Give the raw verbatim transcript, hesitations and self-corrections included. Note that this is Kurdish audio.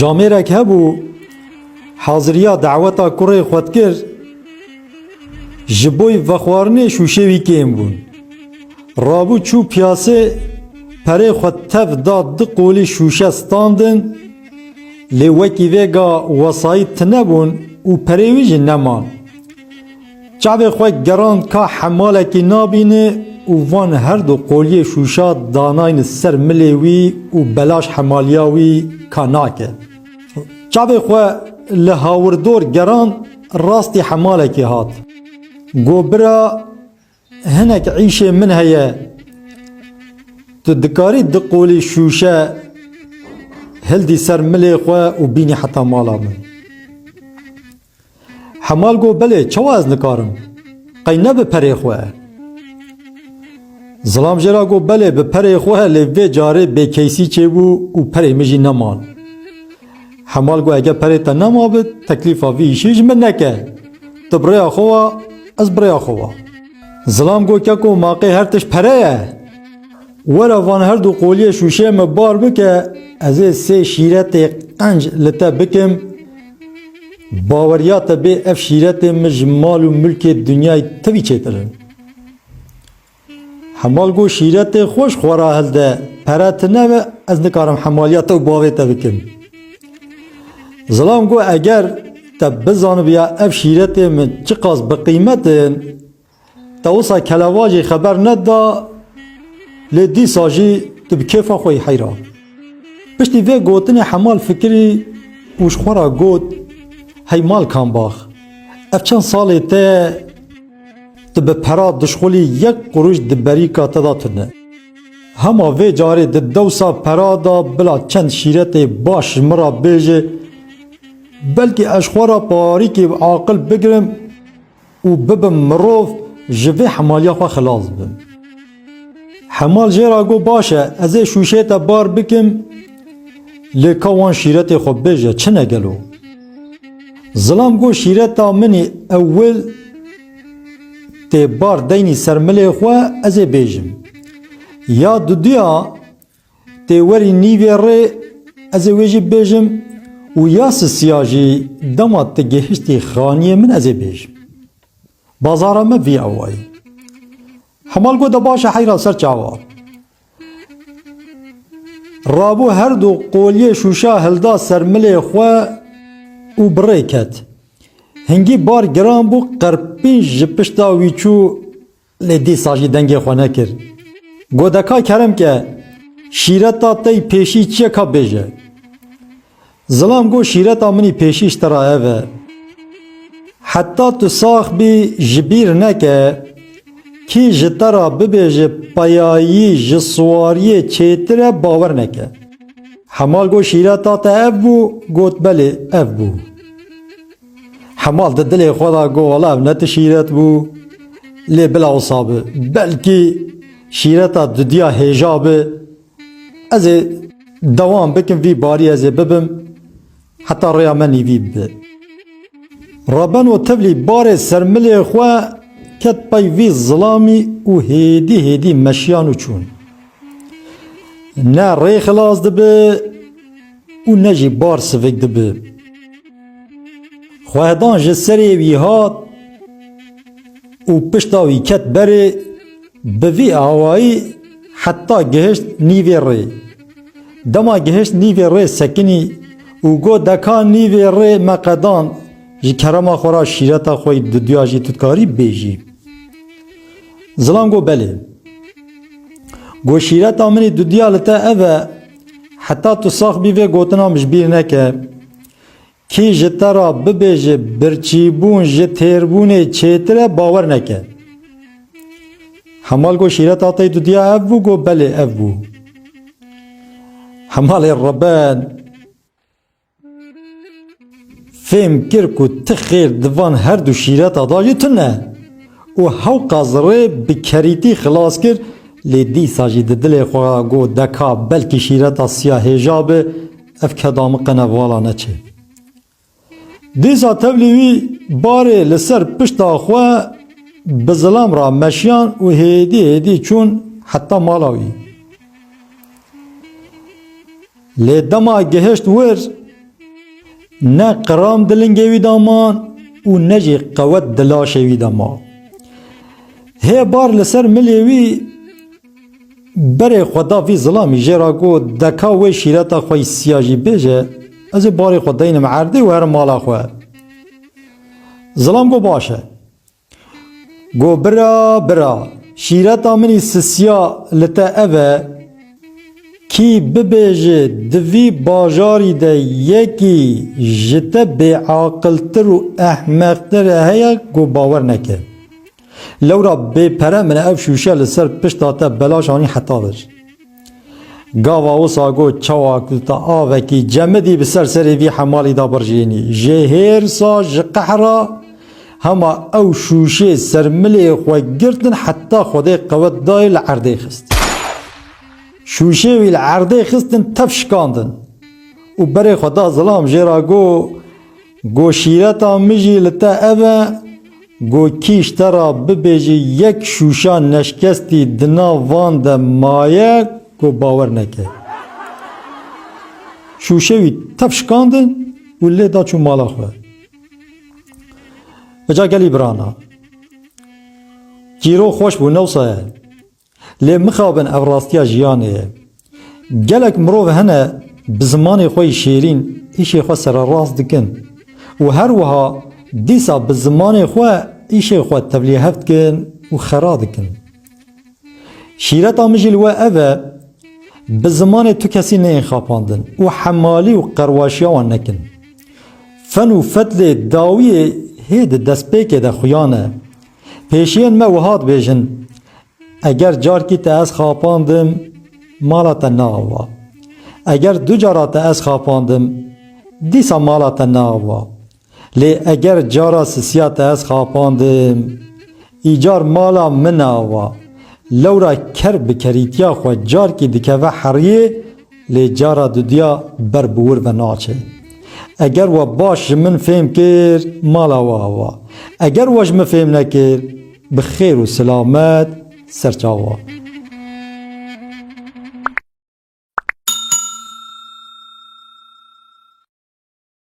Camêrek hebû, haziriya daweta kurê xwe dikir, ji bo vexwarinê şûşê wî kêm bûn. Rabû çû piyasê, perê xwe tev da du qolî şûşe standin, lê wekî vêga wesayît tune bûn û perê wî jî neman. Çavê xwe gerand ka hemalekî nabîne û van her du qoliyê şûşa danayne ser milê wî û belaş hemaliya wî ka nake. Çavê xwe li hawirdor gerand, rastî hemalekî hat. Got, bira, hinek îşê min heye. Tu dikarî du qolî şûşe hildî ser milê xwe û bînî heta mala min? Hemal got, belê, çawa ez nikarim? Qey ne bi perê xwe? Zilam jê re got, belê, bi perê xwe, lê vê carê bêkeysî çêbû û perê min jî neman. Hemal got, eger perê te nemabi, teklîfa vî îşê ji min neke. Tu bi rêya xwe wa, ez bi rêya xwe wa. Zilam got, keko, ma qey her tişt pere ye? Were van her du qoliyê şûşê min bar bike, ez ê sê şîretê qenc li te bikim. Baweriya te bê ev şîretê min ji mal û milkê dinyayê tevî çêtir in. Hemal got, şîretê xwe ji xwe re hilde, pere tune be, ez nikarim hemaliya te û bavê te bikim. Zilam got, eger te bizanibiya ev şîretê min çiqas bi qîmet in, te wisa kelewa jî xeber neda, lê dîsa jî tu bi kêfa xwe yî heyra. Piştî vê gotinê Hemal fikirî û ji xwe re got, hey mal Kambax, ev çend salê te tu bi pera dişxulî, yek quruş di berîka te de tune. Hema vê carê di dewsa pera de bila çend şîretê baş ji min re bêje, belkî ez ji xwe re parîkê bi aqil bigirim û bibim mirov, ji vê hemaliya xwe xilas bim. Hemal jê re got, baş e, ez ê şûşê te bar bikim, lê ka wan şîretê xwe bêje, çi ne gelo? Zilam got, şîreta min î ewil tê bar deynî ser milê xwe, ez ê bêjim. Ya duduya tê werî nîvê rê, ez ê wê jî bêjim û ya sisiya jî dema tu gihiştî xaniyê min, ez ê bêjim. Bazara me vî awayî. Hemal got, de baş e, heyra ser çawa. Rabû her du qoliyê şûşa hilda ser milê xwe û bi rê ket. Hingî bar giran bû, qerpînc ji pişta wî çû, lê dîsa jî dengê xwe nekir. Got, de ka kerem ke, şîreta te yî pêşî çi ye ka bêje. Zilam got, şîreta min î pêşî ji te re ev e. Heta tu sax bî ji bîr neke, kî ji te re bibêje peyayî ji siwariyê çêtir e, bawer neke. Hemal got, şîreta te ev bû? Got, belê, ev bû. Hemal di dilê xwe de got, wela ev ne ti şîret bû, lê bila wisa bi. Belkî şîreta dudiya hêja bi. Ez ê dewam bikim, vî barî ez ê bibim, heta rêya me nîvî bibe. Rabeno tevlî barê ser milê xwe ket pey vî zilamî û hêdî hêdî meşiyan û çûn. Ne rê xilas dibi û ne jî bar sivik dibi. Xwehdan ji serê wî hat û pişta wî ket berê, bi vî awayî heta gihişt nîvê rê. Dema gihişt nîvê rê sekinî û got, de ka nîvê rê me qedan, ji kerema xwe re şîreta xwe yî dudiya jî tu dikarî bêjî? Zilam got, belê. Got, şîreta min î dudiya li te ev e, heta tu sax bî vê gotina min ji bîr neke. Kî ji te re bibêje birçîbûn ji têrbûnê çêtir e, bawer neke. Hemal got, şîreta te yî dudiya ev bû? Got, belê, ev bû. Hemalê reben fêm kir ku ti xêr di van her du şîreta de jî tune û hewqas rê bi kerîtî xilas kir, lê dîsa jî di dilê xwe got, de ka belkî şîreta siya hêja bi, ev keda min qene vala neçe. Dîsa tevlî wî barê li ser pişta xwe bi zilam re meşiyan û hêdî hêdî çûn heta mala wî. Lê dema gihişt wir, ne qiram di lingê wî de man û ne jî qewet di laşê wî de ma. Hê bar li ser milê wî berê xwe da vî zilamî, jê ra got, "De ka wê şîreta xwe yî siya jî bêje, ez ê barê xwe deynim erdê û herim mala xwe." Zilam got, "Baş e." Got, "Bira, bira, şîreta min î sisiya li te ev e, kî bibêje di vî bajarî de yekî ji te bêaqiltir û ehmeqtir heye, got, bawer neke. Lewra bê pere min ev şûşe li ser pişta te belaş anî heta vir." Gava wisa got, "Çawa ku te avekî cemidî bi ser serê vî hemalî de birjênî, ji hêrsa, ji qehra, hema ew şûşê ser milê xwe girtin, heta Xwedê qewet dayê li erdê xist. Şûşê wî li erdê xistin, tev şikandin û berê xwe da zilam, jê ra got, got, 'Şîreta min jî li te ev e, got, kî ji te ra bibêje yek şûşa neşkestî di nav van de maye, got, bawer neke.'" Şûşê wî tev şikandin û lê da çû mala xwe. Eca gelî birana, çîro xweş bû, ne wisa ye. Lê mixabin, ev rastiya jiyanê ye. Gelek mirov hene bi zimanê xwe yî şêrîn îşê xwe sererast dikin û her wiha dîsa bi zimanê xwe îşê xwe tevlîhev dikin û xera dikin. Şîreta min jî li we ev e, bi zimanê tu kesî neyên xapandin û hemalî û qerwaşiya wan nekin. Fen û fetlê dawiyê hê di destpêkê de xuyan e. Pêşiyên me wiha dibêjin, Eger carkî te ez xapandim, mala te neava. Eger du cara te ez xapandim, dîsa mala te neava. Lê eger cara sisiya te ez xapandim, îcar mala min ava. Lewra ker bi kerîtiya xwe carkî dikeve heriyê, lê cara dudiya ber bi wir ve naçe. Eger we baş ji min fêm kir, mala we ava. Eger we ji min fêm nekir, bi xêr û silamet ser çava.